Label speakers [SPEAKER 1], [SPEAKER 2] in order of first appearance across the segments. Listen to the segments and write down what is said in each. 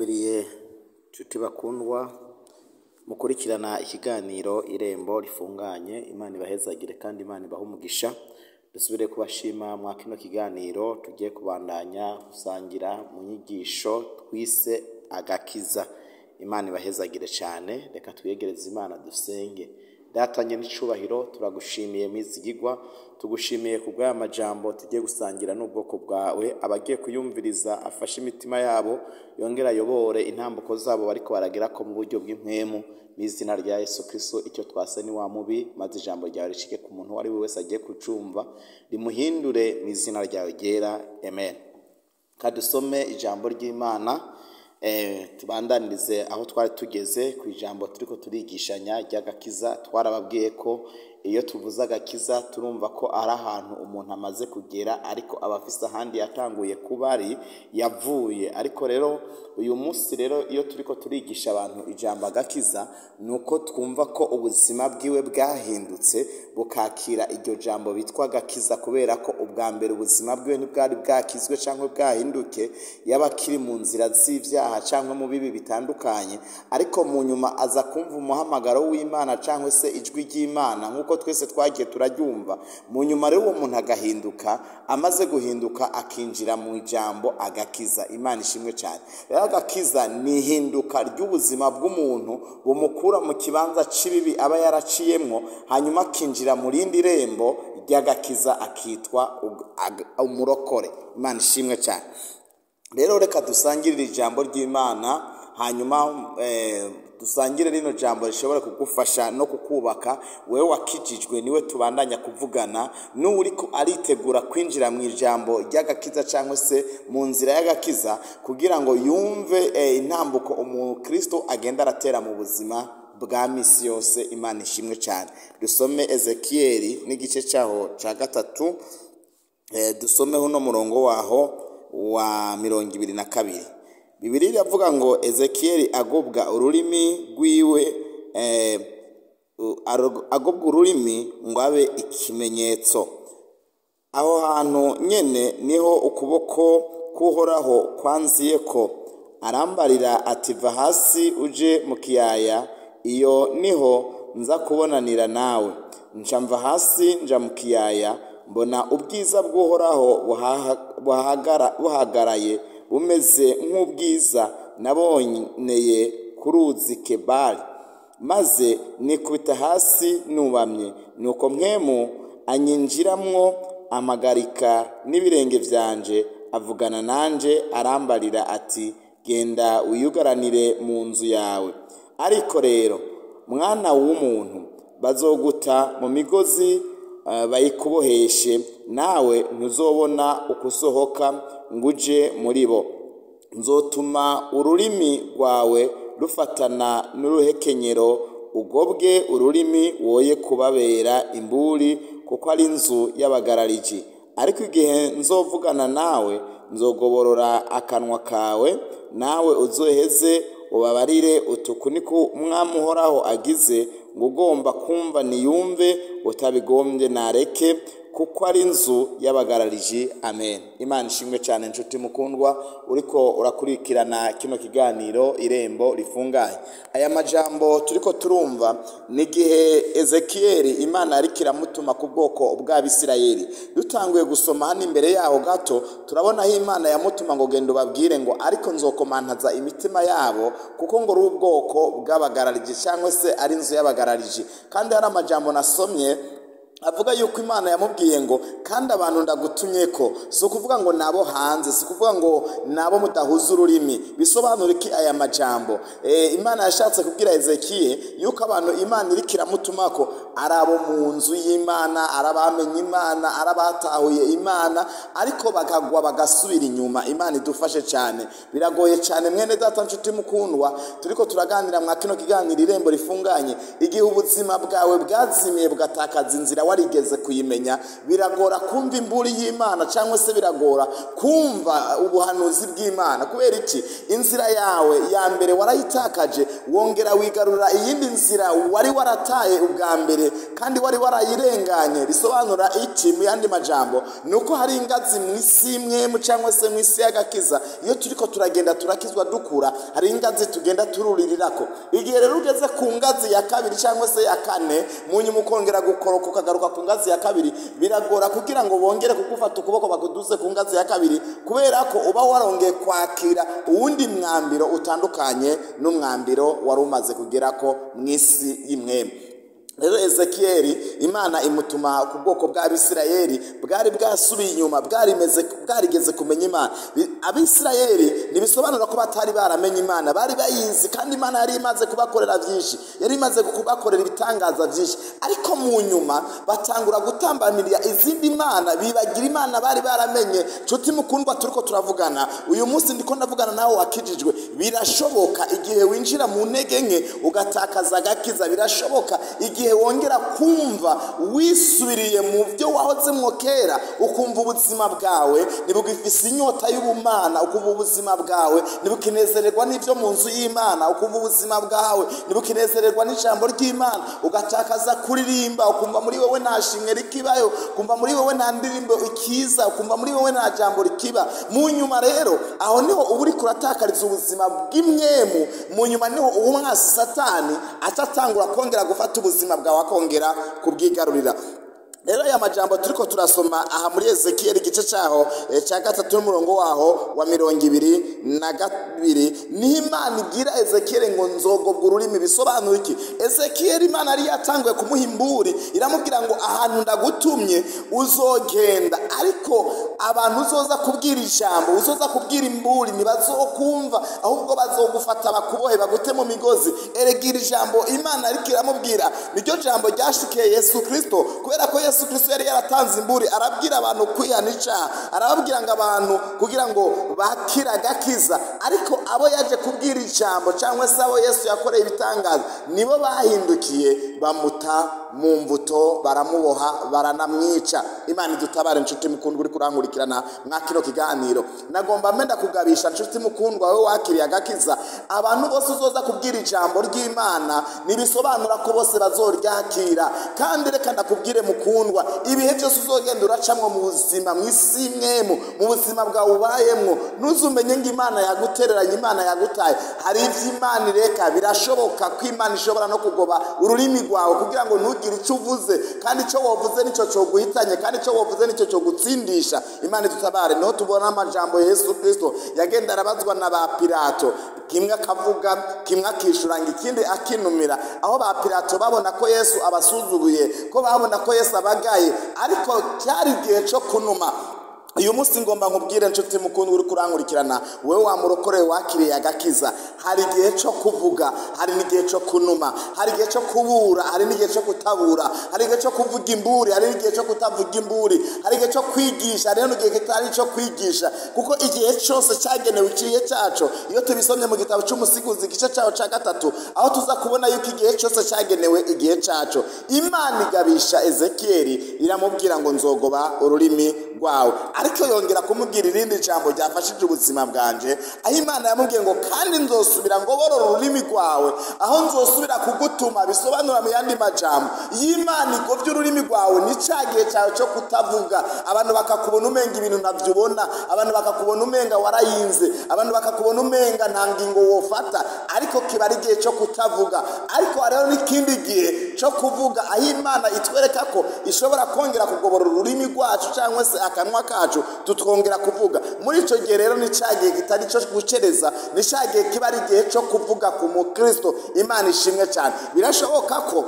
[SPEAKER 1] Turasubiriye nshuti bakundwa mukurikirana ikiganiro Irembo Rifunganye. Imana ibahezagire kandi Imana ibahe umugisha. Dusubire kubashima mwa kino kiganiro tugiye kubandanya gusangira mu nyigisho twise agakiza. Imana ibahezagire cyane. Reka twiyegereze Imana dusenge. Datanye n'icubahiro, turagushimiye mwizigigwa, tugushimiye kubw'aya majambo tugiye gusangira n'ubwoko bwawe. Abagiye kuyumviriza afashe imitima yabo, yongera ayobore intambuko zabo bariko baragerako mu buryo bw'impwemu. Mw'izina rya Yesu Kristo, icyo twase ni wa mubi, maze ijambo ryawe rishike ku muntu uwo ari we wese agiye kucumva, rimuhindure mw'izina ryawe ryera, amen. Kadusome ijambo ry'Imana, tubandanirize aho twari tugeze ku ijambo turiko turigishanya ry'agakiza. Twarababwiye ko iyo tuvuze agakiza turumva ko ari ahantu umuntu amaze kugera, ariko aba afise ahandi yatanguye kuba ari yavuye. Ariko rero uyu munsi rero iyo turiko turigisha abantu ijambo agakiza, nuko twumva ko ubuzima bwiwe bwahindutse bukakira iryo jambo bitwa agakiza, kubera ko ubwa mbere ubuzima bwiwe ntibwari bwakizwe cyangwa bwahinduke, yaba akiri mu nzira z'ivyaha cyangwa mu bibi bitandukanye. Ariko mu nyuma aza kumva umuhamagaro w'Imana cyangwa se ijwi ry'Imana nk'uko twese twagiye turaryumva. Mu nyuma rero uwo muntu agahinduka, amaze guhinduka akinjira mu ijambo agakiza. Imana ishimwe cyane. Rero agakiza ni ihinduka ry'ubuzima bw'umuntu bumukura mu kibanza c'ibibi aba yaraciyemwo, hanyuma akinjira mu rindi rembo ry'agakiza akitwa umurokore. Imana ishimwe cyane. Rero reka dusangirire ijambo ry'Imana, hanyuma dusangire rino jambo rishobora kugufasha no kukubaka wewe wakijijwe. Niwe tubandanya kuvugana n'uriko aritegura kwinjira mu ijambo ry'agakiza cyangwa se mu nzira y'agakiza, kugira ngo yumve intambuko umukristo agenda aratera mu buzima bwa misi yose. Imana ishimwe cyane. Dusome Ezekiyeli n'igice cyaho cya 3, dusomeho no murongo waho wa 22. Bibiliya iravuga ngo Ezekiyeli agobwa ururimi rwiwe, agobwa ururimi ngo abe ikimenyetso. Aho hantu nyene niho ukuboko k'Uhoraho kwanziye ko arambarira ati va hasi uje mu kiyaya, iyo niho nza kubonanira nawe. Nca mva hasi nja mu kiyaya, mbona ubwiza bw'Uhoraho buhagaraye bumeze nk'ubwiza naboneye ku ruzi Kebari, maze nikubita hasi nubamye. Nuko mpwemu anyinjiramwo amagarika n'ibirenge vyanje, avugana nanje arambarira ati genda wiyugaranire mu nzu yawe. Ariko rero mwana w'umuntu, bazoguta mu migozi bayikuboheshe, nawe ntuzobona ukusohoka nguje muri bo. Nzotuma ururimi rwawe rufatana n'uruhekenyero, ugobwe ururimi woye kubabera imburi, kuko ari inzu y'abagarariji. Ariko igihe nzovugana nawe nzogoborora akanwa kawe, nawe uzoheze ubabarire utuku niko umwami Uhoraho agize, ngo ugomba kumva niyumve, utabigombye nareke, kuko ari inzu y'abagarariji. Amen. Imana ishimwe cyane. Nshuti mukundwa uriko urakurikirana kino kiganiro Irembo Rifunganye, aya majambo turiko turumva ni gihe Ezekiyeli Imana yariko iramutuma ku bwoko bw'Abisirayeli. Dutanguye gusoma hano imbere yaho gato, turabona aho Imana yamutuma ngo genda ubabwire ngo ariko nzokomantaza imitima yabo, kuko ngo ari ubwoko bw'abagarariji cyangwa se ari inzu y'abagarariji. Kandi hari amajambo nasomye avuga yuko Imana yamubwiye ngo kandi abantu ndagutumye ko, si ukuvuga ngo nabo hanze, si ukuvuga ngo nabo mudahuza ururimi. Bisobanura iki aya majambo? Imana yashatse kubwira Ezekiye yuko abantu Imana iriko iramutumako ari abo mu nzu y'Imana, ari abamenye Imana, ari abatahuye Imana, ariko bakagwa bagasubira inyuma. Imana idufashe cyane. Biragoye cyane mwene data nshuti mukundwa turiko turaganira mwa kino kiganiro Irembo Rifunganye, igihe ubuzima bwawe bwazimiye bugatakaza inzira warigeze kuyimenya, biragora kumva imburi y'Imana cyangwa se biragora kumva ubuhanuzi bw'Imana. Kubera iki? Inzira yawe ya mbere warayitakaje, Wongera wigarura iyindi nzira wari warataye ubwa mbere kandi wari warayirenganye. Bisobanura iki mu yandi majambo? Nuko hari ingazi mu isi imwe cyangwa se mu isi y'agakiza. Iyo turiko turagenda turakizwa dukura, hari ingazi tugenda tururirirako. Igihe rero ugeze ku ngazi ya kabiri cyangwa se ya kane, munyuma ukongera gukoroka ukagaruka ku ngazi ya kabiri, biragora kugira ngo bongere kugufata ukuboko bakuduze ku ngazi ya kabiri, kubera ko uba warongeye kwakira uwundi mwambiro utandukanye n'umwambiro wari umaze kugerako mu isi y'imwemu. Rero Ezekieli Imana imutuma ku bwoko bw'Abisirayeli bwari bwasubiye inyuma, bwarigeze kumenya Imana. Abisirayeli ntibisobanura ko batari baramenye Imana, bari bayizi kandi Imana yari imaze kubakorera byinshi, yari imaze kubakorera ibitangaza byinshi, ariko mu nyuma batangura gutambamirira izindi mana, bibagira Imana bari baramenye. Nshuti mukundwa turiko turavugana uyu munsi, ndiko ndavugana nawe wakijijwe, birashoboka igihe winjira mu ntege nke ugatakaza agakiza, birashoboka igihe wongera kumva wisubiriye mu byo wahozemwo kera, ukumva ubuzima bwawe ntibugifise inyota y'ubumana, ukumva ubuzima bwawe ntibukinezererwa n'ibyo mu nzu y'Imana, ukumva ubuzima bwawe ntibukinezererwa n'ijambo ry'Imana, ugatakaza kuririmba, ukumva muri wowe nta shimwe rikibayo, ukumva muri wowe nta ndirimbo ikiza, ukumva muri wowe nta jambo rikiba. Mu nyuma rero aho niho uba uriko uratakariza ubuzima bw'imwemu. Mu nyuma niho umwasi Satani atatangura kongera gufata ubuzima bwawe akongera kubwigarurira. Rero aya majambo turiko turasoma aha muri Ezekieli igice cyaho cya 3 n'umurongo waho wa 22, niho Imana ibwira Ezekieli ngo nzogobwa ururimi. Bisobanura iki? Ezekieli Imana yari yatanguye kumuha imburi, iramubwira ngo ahantu ndagutumye uzogenda, ariko abantu uzoza kubwira ijambo, uzoza kubwira imburi ntibazokumva, ahubwo bazogufata bakubohe bagute mu migozi. Erega ijambo Imana ariko iramubwira niryo jambo ryashikiye Yesu Kristo, kubera ko Yesu Kristo yari yaratanze imburi, arabwira abantu kwihana icyaha, arababwira ngo abantu kugira ngo bakira agakiza, ariko abo yaje kubwira ijambo cyangwa se abo Yesu yakoreye ibitangaza nibo bahindukiye bamuta mu mbuto, baramuboha, baranamwica. Imana idutabare nshuti mukundwa uri kurankurikirana mwa kino kiganiro. Nagomba menda kugabisha nshuti mukundwa wewe wakiriye agakiza, abantu bose uzoza kubwira ijambo ry'Imana nibisobanura ko bose bazoryakira. Kandi reka ndakubwire mukundwa, ibihe byose uzogenda uracamwo mu buzima mu isi imwemu, mu buzima bwawe ubayemwo, ntuzumenye ngo Imana yagutereranye, Imana yagutaye. Hari ivyo Imana ireka, birashoboka ko Imana ishobora no kugoba ururimi rwawe kugira ngo ntugire icyo uvuze, kandi icyo wovuze nicyo cyoguhitanye, kandi icyo wovuze nicyo cyogutsindisha. Imana idutabare. Niho tubona amajambo Yesu Kristo yagenda arabazwa na ba Pilato, kimwe akavuga, kimwe akishuranga, ikindi akinumira. Aho ba Pilato babona ko Yesu abasuzuguye, ko babona ko Yesu abagaye, ariko cyari igihe cyo kunuma. Uyu munsi ngomba nkubwire nshuti mukundwa uri kurankurikirana, wewe wamurokoreye wakiriye agakiza, hari igihe cyo kuvuga, hari n'igihe cyo kunuma, hari igihe cyo kubura, hari n'igihe cyo kutabura, hari igihe cyo kuvuga imburi, hari n'igihe cyo kutavuga imburi, hari igihe cyo kwigisha, hari n'igihe kitari cyo kwigisha, kuko igihe cyose cyagenewe igihe cyaco. Iyo tubisomye mu gitabo cy'Umusiguzi igice cyaho cya 3, aho tuza kubona yuko igihe cyose cyagenewe igihe cyaco. Imana igabisha Ezekieli iramubwira ngo nzogoba ururimi rwawe, ariko yongera kumubwira irindi jambo ryafashije ubuzima bwanje, aho Imana yamubwiye ngo kandi nzosubira ngo borora ururimi rwawe, aho nzosubira kugutuma. Bisobanura mu yandi majambo, y'Imana igovye ururimi rwawe ni cya gihe cyawe cyo kutavuga, abantu bakakubona umenga ibintu ntavyubona, abantu bakakubona umenga warayinze, abantu bakakubona umenga nta ngingo wofata, ariko kiba ari igihe cyo kutavuga. Ariko hariho n'ikindi gihe cyo kuvuga, aho Imana itwereka ko ishobora kongera kugobora ururimi rwacu cyangwa se akanwa kacu tutwongera kuvuga. Muri ico gihe rero ni cya gihe kitari cyo gucereza, ni cya gihe kiba ari igihe cyo kuvuga ku mukristo. Imana ishimwe cyane. Birashoboka ko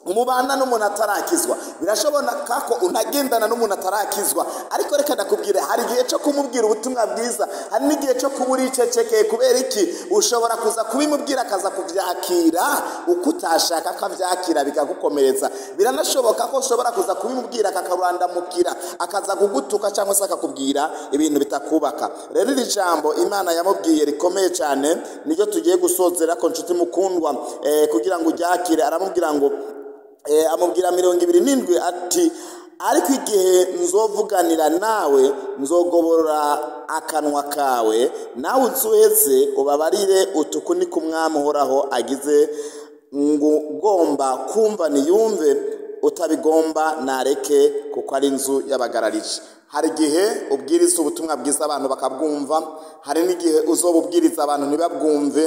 [SPEAKER 1] umubana n'umuntu atarakizwa, birashoboka ko unagendana n'umuntu atarakizwa, ariko reka ndakubwire, hari igihe cyo kumubwira ubutumwa bwiza, hari n'igihe cyo kuba uricecekeye. Kubera iki? Ushobora kuza kubimubwira akaza kuvyakira uko utashaka akavyakira, bikagukomeretsa. Biranashoboka ko ushobora kuza kubimubwira akakarandamukira, akaza kugutuka cyangwa se akakubwira ibintu bitakubaka. Rero iri jambo Imana yamubwiye rikomeye cyane, niryo tugiye gusozera ko nshuti mukundwa, kugira ngo uryakire. Aramubwira ngo amubwira 27 ati Ariko igihe nzovuganira nawe, nzogoborora akanwa kawe, nawe uzuheze ubabarire utuku ni kumwami Uhoraho agize ngo ugomba kumva niyumve, utabigomba nareke, kuko ari inzu y'abagararije. Hari igihe ubwiriza ubutumwa bwiza abantu bakabwumva, hari n'igihe uzobubwiriza abantu ntibabwumve.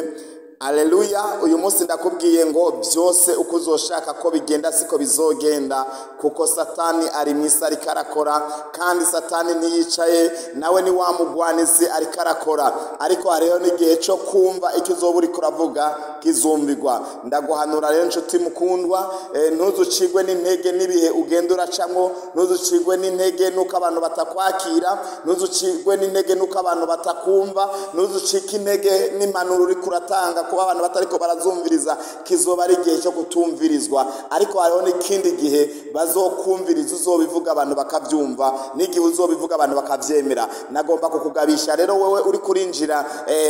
[SPEAKER 1] Aleluya! Uyu munsi ndakubwiye ngo byose uko uzoshaka ko bigenda siko bizogenda, kuko Satani ari mu isi ariko arakora, kandi Satani ntiyicaye, nawe ni wa mugwanizi ariko arakora. Ariko hariho n'igihe cyo kumva icyo uzoba uriko uravuga kizumvigwa. Ndaguhanura rero nshuti mukundwa, ntuzucigwe n'intege n'ibihe ugenda uracamwo, ntuzucigwe n'intege nuko abantu batakwakira, ntuzucigwe n'intege nuko abantu batakumva, ntuzucike intege n'impanuro uriko uratanga kuba abantu batariko barazumviriza. Kizoba ari igihe cyo kutumvirizwa, ariko hariho n'ikindi gihe bazokumviriza uzobivuga abantu bakabyumva, n'igihe uzobivuga abantu bakabyemera. Nagomba kukugabisha rero wewe uri kurinjira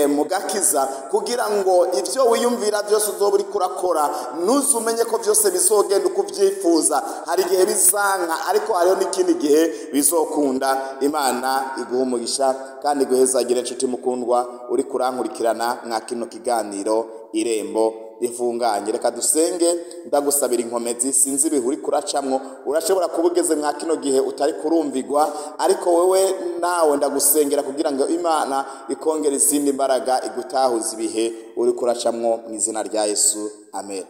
[SPEAKER 1] mu gakiza, kugira ngo ibyo wiyumvira byose uzoba uri kurakora ntuzumenye ko byose bizogenda uko ubyifuza. Hari igihe bizanka, ariko hariho n'ikindi gihe bizokunda. Imana iguhe umugisha kandi iguhezagire nshuti mukundwa uri kurankurikirana mwa kino kiganiro Irembo Rifunganye. Reka dusenge. Ndagusabira inkomezi, sinzi ibihe uri kuracamwo, urashobora kuba ugeze mwa kino gihe utari kurumvigwa, ariko wewe nawe ndagusengera kugira ngo Imana ikongere izindi mbaraga, igutahuza ibihe uri kuracamwo, mu izina rya Yesu, amen.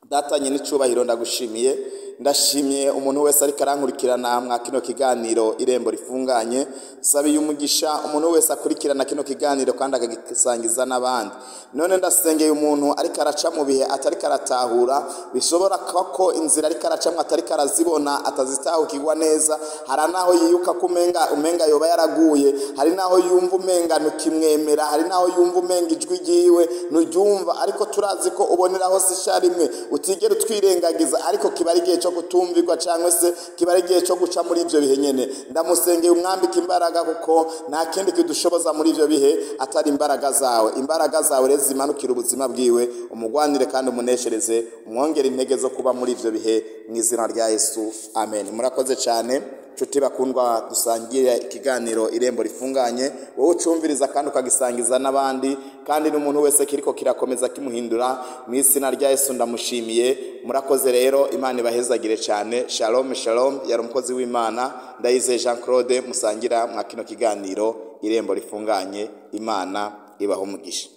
[SPEAKER 1] Datanye n'icubahiro, ndagushimiye, ndashimye umuntu wese ariko arankurikirana mwa kino kiganiro Irembo Rifunganye. Sabiye umugisha umuntu wese akurikirana kino kiganiro kandi akagisangiza n'abandi. None ndasengeye umuntu ariko araca mu bihe atariko aratahura, bishobora ko inzira ariko aracamwo atariko arazibona, atazitahukirwa neza. Hari naho yiyuka ko umenga yoba yaraguye, hari naho yumva umenga ntukimwemera, hari naho yumva umenga ijwi ryiwe nturyumva, ariko turazi ko uboneraho si rimwe, utigera utwirengagiza, ariko kiba ari igihe cyo kutumvirwa cyangwa se kiba ari igihe cyo guca muri ibyo bihe nyene. Ndamusengeye umwambika imbaraga, kuko nta kindi kidushoboza muri ibyo bihe atari imbaraga zawe. Imbaraga zawe rero zimanukira ubuzima bwiwe, umugwanire kandi umuneshereze, umwongere intege zo kuba muri ibyo bihe, mu izina rya Yesu, amen. Murakoze cyane nshuti bakundwa dusangira ikiganiro Irembo Rifunganye, wowe ucumviriza kandi ukagisangiza n'abandi, kandi n'umuntu wese kiriko kirakomeza kimuhindura, mu izina rya Yesu ndamushimiye. Murakoze rero, Imana ibahezagire cyane. Shalom shalom. Yari umukozi w'Imana Ndayizeye Jean Claude musangira mwa kino kiganiro Irembo Rifunganye. Imana ibaho umugisha.